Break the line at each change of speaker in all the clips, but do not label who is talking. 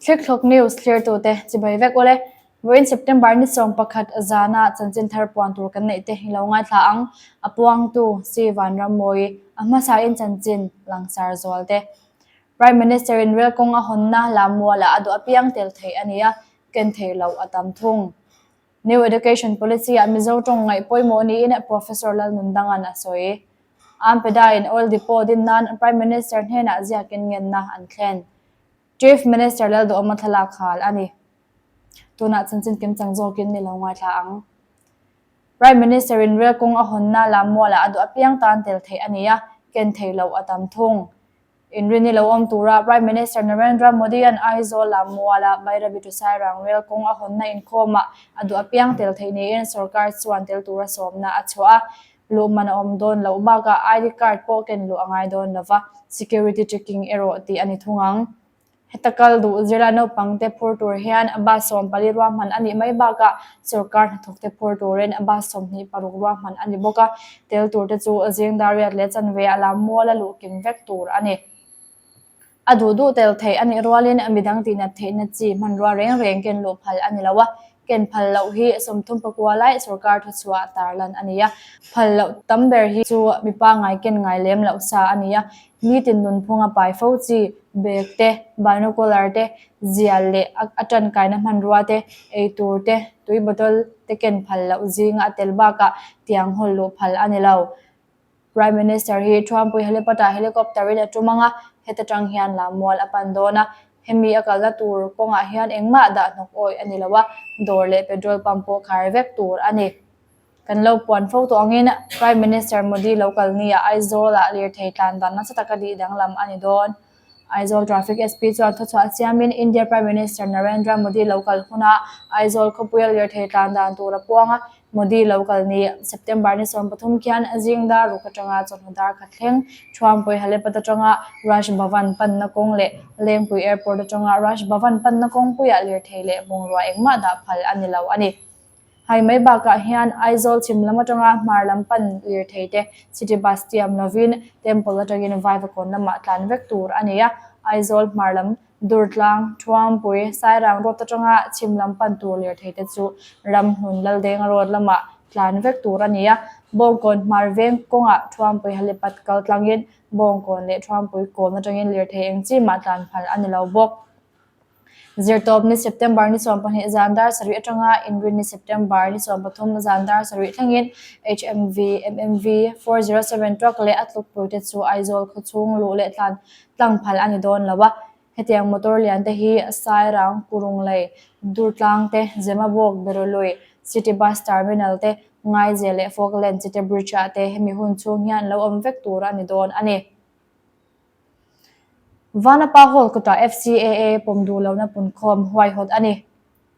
Thlikthlawk News thlirtute chibai vek ule. Vawiin September ni 11 zana chanchin thar puan tur kan neih te i lo ngaithla ang. A puangtu Si Vanrammawi, a hmasain chanchin langsar zual te. Prime Minister in rel kawng a hawnna lammualah a duh apiang tel theih a ni a, ken theih loh a tam thung. New Education Policy ah Mizo tawng ngaih pawimawh niin Professor Lalnundanga'n a sawi. Ampeda in Oil Depot din nan Prime Minister hnenah ziakin ngenna an thlen. Chief Minister Lalduhawma thlalak hal a ni. Tunah chanchin kimchang zawkin ni lo ngaithla ang. Prime Minister in rel kawng a hawnna lammualah a duh apiang tan tel theih a ni a, ken theih loh a tam thung. Inrin i lo awm tura Prime Minister Narendra Modi-a'n Aizawl lam muala Bairabi to Sairang rel kawng a hawnna inkhawmah a duh apiang tel theih niin sorkar chuan tel tura sawmna a chhuah a. Luh man a awm dawn loh bakah ID card pawh ken luh a ngai dawn lova, security checking erawh tih a ni thung ang. Heta kal duh zirlai naupangte phur tur hian bus 14 ruahman a nih mai bakah sorkar hnathawkte phur turin bus 26 ruahman a ni bawk a, tel turte chu zing dar riat leh chanve a lam mual a luh kim vek tur a ni. A duh duh tel theih a nih rualin midang tihnat theihna chi hmanrua reng reng ken luh phal a ni lo a, Ken phal loh hi 34 lai sorkar thuchhuah tarlan a ni a, phal loh tam ber hi chu mipa ngai ken ngai lem loh sa a ni a, nitin nunphunga pai fo chi, bag te, binocular te, zial leh a tankaina hmanrua te, eitur te, tui bottle te ken phal loh zinga a tel bakah tiang hawl luh phal a ni lo. Prime Minister hi Thuampui Helipad-ah helicopter-in a tum ang a, heta tang hian lammual a pan dawn a. Hemi a kalna tur kawngah hian engmah dah hnawk awih a ni lo a, dawr leh petrol pump pawh khar vek tur a ni. Kan lo puan fo tawh angin Prime Minister Modi lo kal nia Aizawl-ah lirthei tlan dan nasa taka dih danglam a ni dawn. Aizawl Traffic SP chuan thuchhuah siamin India Prime Minister Narendra Modi lo kal hunah Aizawl khawpuia lirthei tlan dan tur a puang a, Modi lo kal ni September ni 13 khian zing dar ruk atanga chawhnu dar khat thleng Thuampui Halepat atanga Raj Bhavan panna kawng leh Lengpui Airport atanga Raj Bhavan panna kawngpuiah lirthei leh bungrua engmah dah phal a ni lo a ni. Hai mai bakah hian Aizawl chhim lam atanga hmar lam pan lirthei te city bus tiam lovin Temple atangin Vaivakawn lamah tlan vek tur a ni a, Aizawl hmar lam Durtlang, Thuampui, Sairang road atanga chhim lam pan tur lirthei te chu Ramhnun Laldenga road lamah tlan vek tur a ni a, Bawngkawn hmar veng kawngah Thuampui Halipat kal tlangin Bawngkawn leh Thuampui kawn atangin lirthei eng chi mah tlan phal a ni lo bawk. Zirtawp ni September ni 12 zan dar sarih atanga inrin ni September ni 13 zan dar sarih thlengin HMV, MMV, 407 truck leh a tlukpuite chu Aizawl khawchhung luh leh tlan tlang phal a ni dawn lo a. Hetiang motor lian te hi Sairang, Kurunglei, Durtlang te, Zemabawk, Berului, City Bus Terminal te, Ngaizel leh Falkland City Bridge ah te hemi hun chhung hian lo awm vek tur a ni dawn a ni. Vanapa Hall kawtah FCAA pawm duh lohna punkhawm huaihawt a ni.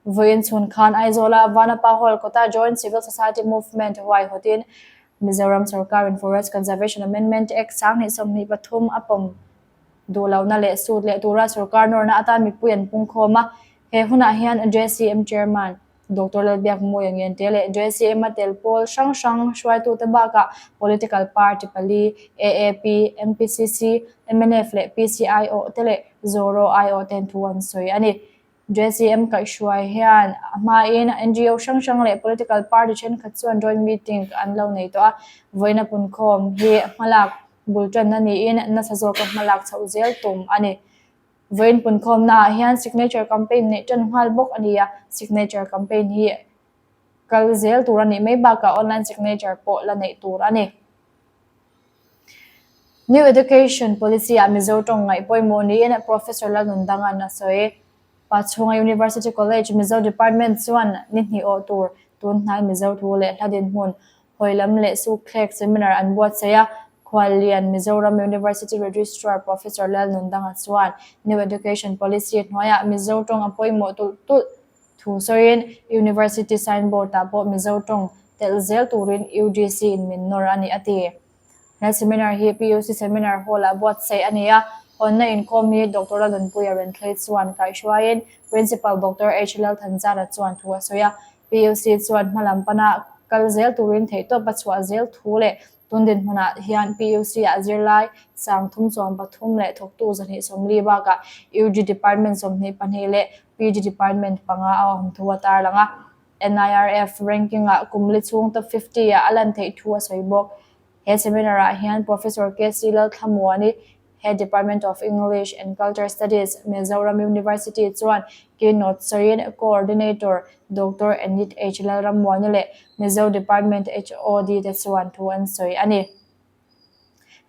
Vawiin chhun khan Aizawla Vanapa Hall kawtah Joint Civil Society Movement huaihawtin Mizoram sorkarin Forest Conservation Amendment Act 2023 a pawm duh lohna leh sut leh tura sorkar nawrna atan mipui an pungkhawm a. He hunah hian JCM Chairman Doctor Lalbiakmuia Ngente leh JCM-a tel pawl hrang hrang hruaitute bakah political party pali, AAP, MPCC, mnf leh PCIO te leh Zoro IO ten thu an sawi a ni. JCM kaihhruai hian a hmain NGO hrang hrang leh political party thenkhat chuan joint meeting an lo nei tawh a, vawiina punkhawm hi hmalak bul tanna niin nasa zawka hmalak chhoh zel tum a ni. Vawiin punkhawmnaah hian signature campaign neih tan nghal bawk a ni a, signature campaign hi kal zel tur a nih mai bakah online signature pawh la neih tur a ni. New Education Policy-ah Mizo tawng ngaih pawimawh niin Professor Lalnundanga'n a sawi. Pachhunga University College Mizo Department chuan ni hnih awh tur tun hnai Mizo thu leh hla dinhmun hawi lam leh sukthlek seminar an buatsaih a, Khuallian Mizoram University Registrar Professor Lalnundanga chuan New Education Policy hnuaiah Mizo tawng a pawimawh tulh tulh thu sawiin University signboard-ah pawh Mizo tawng telh zel turin UGC-in min nawr a ni a ti. He seminar hi PUC Seminar Hall-ah buatsaih a ni a, hawnna inkhawm hi Doctor Lalnunpuia Renthlei chuan kaihhruaiin Principal Doctor H. Lalthanzara chuan thu a sawi a. PUC chuan hmalam pana kal zel turin theihtawp a chhuah zel thu leh Tun dinhmunah hian PUC-ah zirlai 30 13 leh thawktu 240 bakah UG Department 22 leh PG Department panga a awm thu a tarlang a. NIRF ranking-ah kum li chhung top 50-ah a lan theih thu a sawi bawk. He seminar-ah hian Professor KC Lalthlamuani, Head Department of English and Culture Studies, Mizoram University chuan keynote sawiin Coordinator Doctor Enid H Lalrammuani leh Mizo Department HOD te chuan thu an sawi a ni.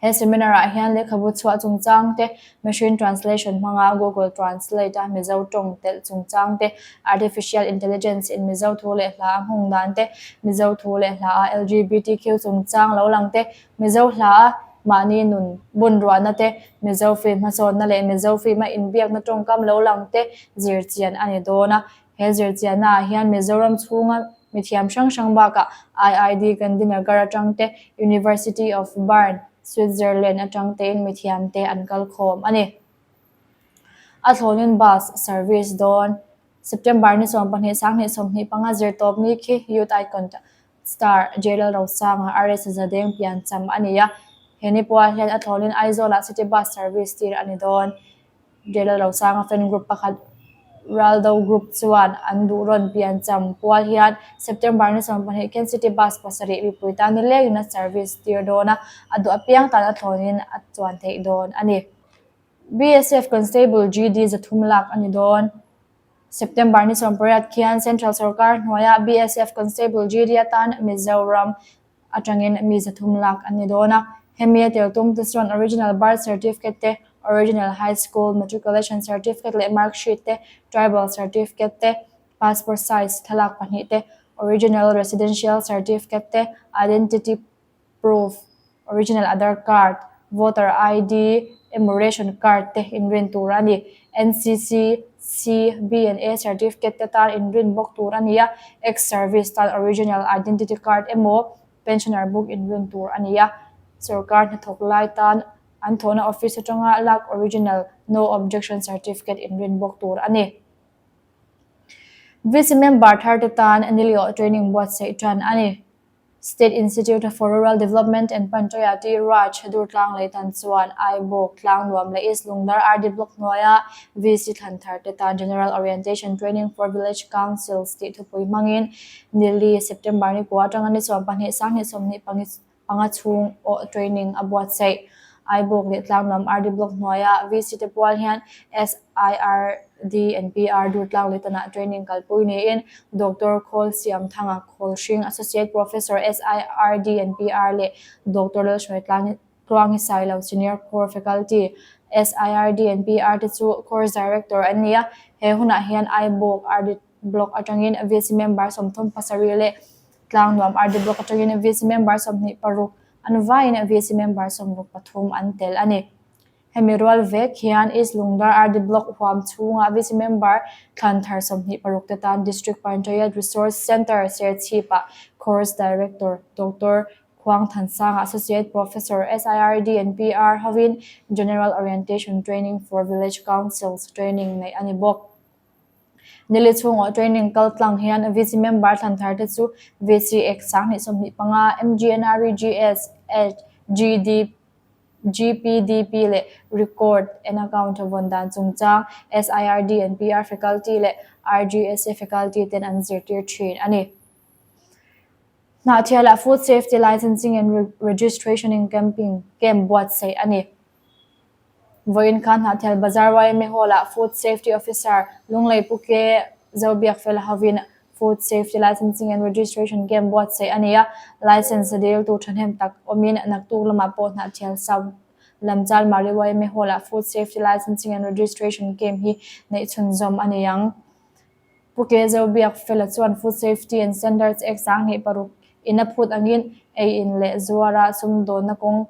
He seminar-ah hian lehkhabu chhuah chungchang te, machine translation hmanga Google Translate-a Mizo tawng telh chungchang te, artificial intelligence in Mizo thu leh hla a nghawng dan te, Mizo thu leh hla a LGBTQ chungchang lo lang te, Mizo hla a mahni nun bunruahna te, Mizo film hmasawnna leh Mizo film a inbiakna tawngkam lo lang te zirchian a ni dawn a. He zirchiannaah hian Mizoram chhunga mithiam hrang hrang bakah IID Gandhinagar atang te, University of Bern, Switzerland atang tein mithiam te an kal khawm a ni. A thlawnin bus service dawn. September ni 12 2025 zirtawp ni khi Youth Icon Star J Lalrosanga RS Zadeng pian cham a ni a. He ni pual hian a thlawnin Aizawlah City Bus Service tir a ni dawn. J Lalrosanga fan group pakhat Raldo Group chuan an duh rawn pian cham pual hian September ni 12 khian City Bus pasarih mipui tan nilengin a service tir dawn a, a duh apiang tan a thlawnin a chuan theih dawn a ni. BSF Constable GD 300 lak a ni dawn. September ni 18 khian Central Sorkar hnuaiah BSF Constable GD atan Mizoram atangin mi 300 lak an ni dawn a. Hemi a tel tum te chuan Original Birth Certificate te, Original High School Matriculation Certificate leh Mark Sheet te, Tribal Certificate te, Passport Size thlalak pahnih te, Original Residential Certificate te, Identity Proof, Original Aadhaar Card, Voter ID emaw Ration Card te inrin tur a ni. NCC, C, B and A Certificate te tan inrin bawk tur a ni a, Ex-Service tan Original Identity Card emaw Pensioner Book inrin tur a ni a. Sorkar hnathawk lai tan an thawhna office atanga lak Original No Objection Certificate inrin bawk tur a ni. VC member thar te tan Nilio Training buatsaih tan a ni. State Institute for Rural Development and Panchayati Raj Durtlang Leitan chuan Aibawk, Tlangnuam leh East Lungdar RD Block hnuaia VC thlan thar te tan General Orientation Training for Village Councils tih thupui hmangin Nili, September ni kua atanga ni 12 20 panga chhung awh training a buatsaih. Aibawk leh Tlangnuam RD Block hnuaia VC te pual hian SIRD and PR Durtlang Leitanah training kalpui niin Doctor Khawl Siamthanga Khawlhring Associate Professor SIRD and PR leh Doctor Lalhruai Tluangi Sailo Senior Core Faculty SIRD and PR te chu Course Director an ni a, he hunah hian Aibawk RD Block atangin VC member 37 leh Tlangnuam RD Block atangin VC member 26 an vaiin VC member 63 an tel a ni. Hemi rual vek hian East Lungdar RD Block huam chhunga VC member thlan thar 26 te tan District Panchayat Resource Centre Serchhip-ah Course Director Doctor Khuang Thansanga Associate Professor SIRD and PR hovin General Orientation Training for Village Councils training neih a ni bawk. Nili chhungah training kal tlang hian VC member thlan thar te chu VCX 2025, MGNREGS, HGD, GPDP leh Record and Account vawn dan chungchang SIRD and PR faculty leh RGSA faculty ten an zirtir thin a ni. Hnahthialah Food Safety Licensing and Registration in Camping camp buatsaih a ni. Vawiin khan Hnahthial Bazar YMA Hall-ah Food Safety Officer Lunglei Pu Ke Zobiakfela hovin Food Safety Licensing and Registration Camp buatsaih a ni a, license diltu thahnem tak awmin naktuk lamah pawh Hnahthial South Lamchal Mari YMA Hall-ah Food Safety Licensing and Registration Camp hi neih chhunzawm a ni ang. Pu Ke Zobiakfela chuan Food Safety and Standards Act 2006 in a phut angin ei in leh zuara sumdawnna kawng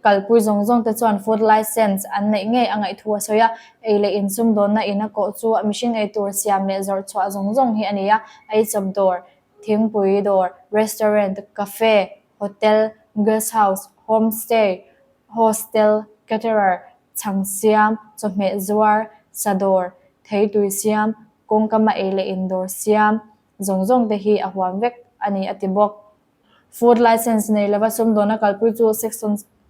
Kalpui zawng zawng te chuan food license an neih ngei a ngaih thu a sawi a, ei leh in sumdawnna in a kawh chu mihring ei tur siam leh zawrh chhuah zawng zawng hi a ni a, eichawp dawr, thingpui dawr, restaurant, cafe, hotel, guest house, homestay, hostel, caterer, chhang siam, chawhmeh zuar, sa dawr, theitui siam, kawngkama ei leh in dawr siam zawng zawng te hi a huam vek a ni a ti bawk. Food Licence nei lova sumdawna kalpui chu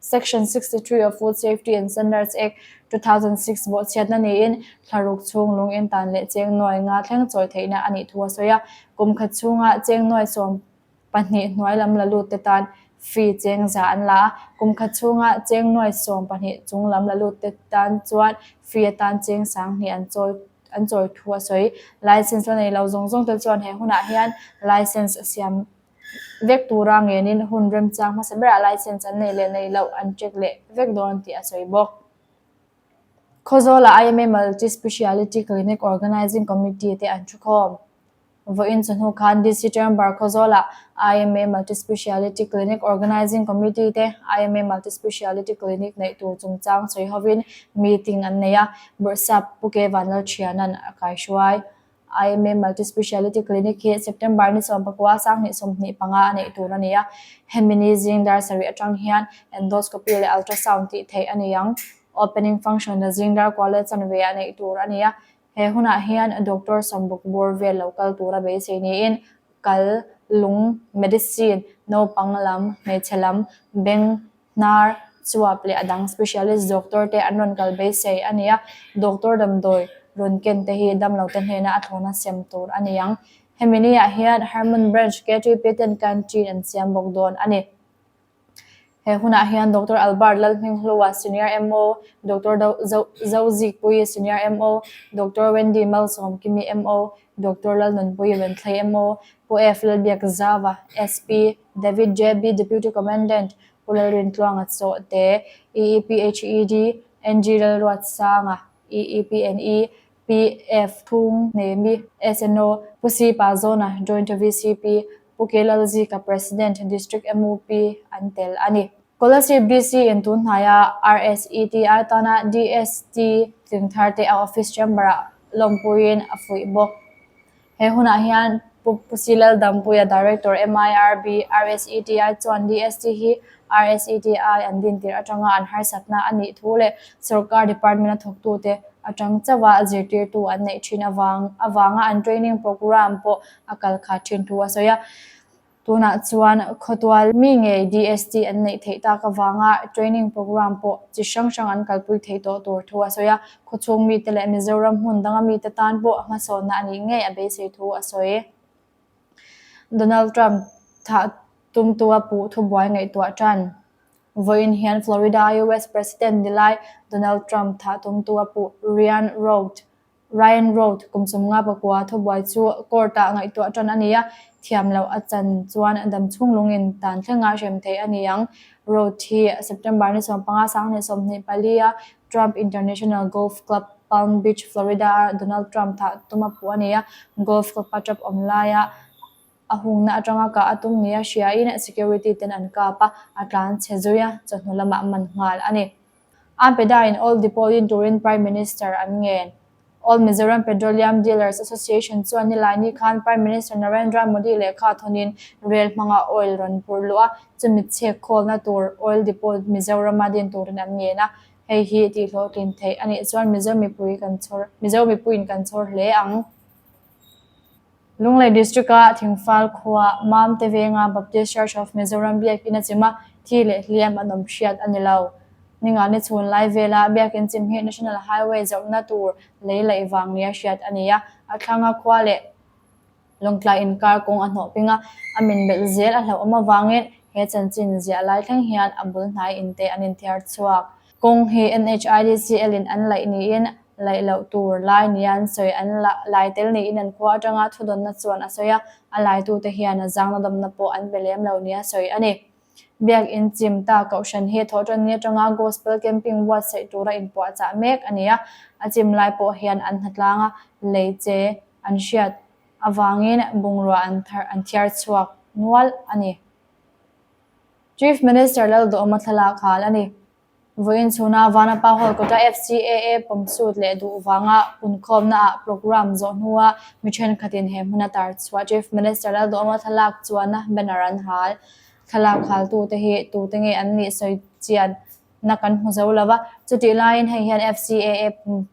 Section 63 of Food Safety and Standards Act, 2006 bawhchhiatna niin thlaruk chhung lung intan leh cheng nuai nga thleng chawi theihna a nih thu a sawi a. Kum khat chhunga cheng nuai 12 hnuai lam la lut te tan fee cheng za an la a, kum khat chhunga cheng nuai 12 chung lam la lut te tan chuan fee atan cheng 2000 an chawi an chawi thu a sawi. Licence la nei lo zawng zawng te chuan he hunah hian licence siam vek tura ngenin hun remchang hmasa berah licence an nei leh nei loh an check leh vek dawn tih a sawi bawk. Khawzawla IMA Multi Speciality Clinic Organising Committee te an thukhawm. Vawiin chawhnu khan DC Chamber Khawzawla IMA Multi Speciality Clinic Organising Committee te IMA Multi Speciality Clinic neih tur chungchang sawi hovin meeting an nei a, Bawrhsap Pu Ke Vanlalthiana'n a kaihruai. IMA Multi Speciality Clinic hi September ni 19 2025 a neih tur a ni a, hemi ni zing dar sarih atang hian Endoscopy leh Ultrasound tih theih a ni ang. Opening function a zing dar kual leh chanve ah neih tur a ni a, he hunah hian Doctor Sambuk bawr vel lo kal tura beisei niin kal, lung, medicine, naupang lam, hmeichhe lam, beng, Hnar, chuap leh a dang specialist doctor te an rawn kal beisei a ni a, doctor damdawi rawn ken te hi damlo te hnena a thlawna sem tur a ni ang. Hemi ni ah hian Hermon Branch KTP ten canteen an siam bawk dawn a ni. He hunah hian Doctor Albert Lalhminghlua, Senior MO, Doctor Zozikpuii, Senior MO, Doctor Wendy Malsawmkimi, MO, Doctor Lalnunpuii Renthlei, MO, Pu F Lalbiakzava, SP, David JB Deputy Commandant Pu Lalrintluanga Chawhte, EEPHED, NG Lalruatsanga, EEPNE, PF Thung Hnemi, SNO, Pu C Pazawna, Joint VCP, Pu K Lalzika, President, District MUP an tel a ni. Kolasib DC in tun hnaia RSETI tana DST tling thar te a office chamber-ah lawmpuiin a fuih bawk. He hunah hian Pu Pusilal Dampuia, Director, MIRB, RSETI chuan DST hi RSETI an dintir atanga an harsatna a nih thu leh sorkar department a thawktute atang chauha zirtirtu an neih thin avang avanga an training programme pawh a kal khat thin thu a sawi a. Tunah chuan khawtual mi ngei DST an neih theih tak avanga training programme pawh chi hrang hrang an kalpui theih tawh tur thu a sawi a, khawchhung mite leh Mizoram hmun danga mite tan pawh hmasawnna a nih ngei a beisei thu a sawi. Donald Trump thah tumtua puh thubuai ngaihtuah tan. Vawiin hian Florida US President nilai Donald Trump thah tumtua puh Ryan Routh Ryan Road kum 50 pakua thubuai chu court-ah ngaihtuah tan a ni a, thiam loh a chan chuan damchhung lungin tan thlenga hrem theih a ni ang. Road hi September ni 15 2024 a Trump International Golf Club, Palm Beach, Florida-a Donald Trump thah tum a puh a ni a, golf club-a tap awm laia a hungna atanga kah a tum nia hriain security ten an kap a, a tlan chhe zui a, chawhnu lamah man nghal a ni. Ampeda in Oil Depot in turin Prime Minister an ngen. All Mizoram Petroleum Dealers Association chuan nilaini khan Prime Minister Narendra Modi lehkha thawnin rel hmanga oil rawn phurh luh a, chumi chhek khawlna tur Oil Depot Mizorama din turin an ngen a, hei hi tihhlawhtlin theih a nih chuan Mizo mipui kan chhawr Mizo mipuiin kan chhawr hle ang. Lunglei District-a Thingfal khua Mamte venga Baptist Church of Mizoram biakin a chim a, thi leh hliam an awm hriat a ni lo. Ningani chhun lai vela biakin chim hi National Highway zohna tur lei laih vang nia hriat a ni a, a thlanga khua leh Lawngtlai inkar kawng a hnawh ping a, a min belh zel a hlauhawm avangin he chanchin ziah lai thleng hian a bul hnai inte an inthiar chhuak. Kawng hi NHIDCL in an laih niin laih loh tur lai nia an sawi an lai tel niin an khua atanga thudawnna chuan a sawi a, a laitute hian a zangna dawmna pawh an pe lem lo nia sawi a ni. Biakin chim ta Kohhran hi thawhtanni atanga Gospel Camping buatsaih tura inpuahchah mek a ni a, a chim lai pawh hian an hnatlang a, lei che an hriat avangin bungrua an an thiar chhuak nual a ni. Chief Minister Lalduhawma thlalak hal a ni. Vawiin chhuna Vanapa Hall kawta FCAA pawmsut leh duh vanga punkhawmna ah programme zawh hnua mi thenkhatin he hmuna tar chhuah Chief Minister Lalduhawma thlalak chuanna banner an hal. Thlalak haltute hi tute nge an nih sawi chian na kan hmu zo lo va, chutih laiin hei hian FCAA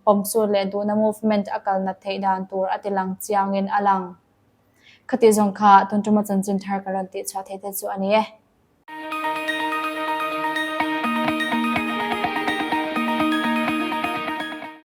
pawmsut leh duhna movement a kal nat theih dan tur a ti lang chiangin a lang. Khati zawng kha tun tuma chanchin thar ka rawn tih chhuah thei te chu a ni e.